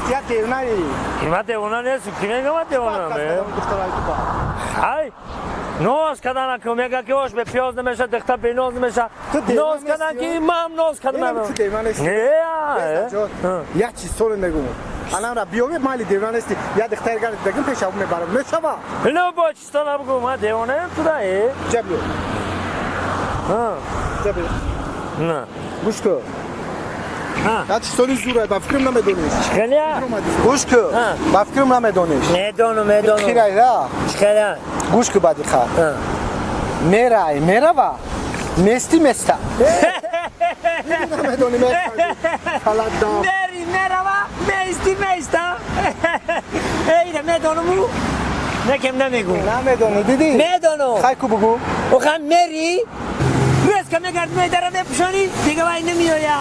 Я девнаи. Ма девона нестам, ки мега ма девонам? Духтараи ту ба. Хай, ноз кадан ку мега, ки ош бе пиёз намеша, духтар беноз намеша. Ноз кадан, ки мам ноз кадам. Ту девна нести. Не. Як чиз соли мегум. Анамра биёме, майли, девна нести. Я духтари гар дагим, пешаб мебарам. Мешава? Ну, бо чистола бугу, ма девонаем туда, э? Ҷа биё. Ҷа биё. На. Гӯш кун. Я чистони зура, ба фикрам, намедониш. Чикаля? Гӯш кун. Ба фикрам, намедониш. Медонам, медонам. Хирайра. Чикаля? Гӯш кун, ба диққат. Мерай, мерава. Мести, места. Намедонӣ, мехалада. Мери, мерава, мести, места. Эйра медонаму. Некем намегу. Намедонӣ, дидӣ? Медонам. Хай ку, бугу. Оха, мери. Резко мегард, медара, мепӯшонӣ, дига вай намеоя.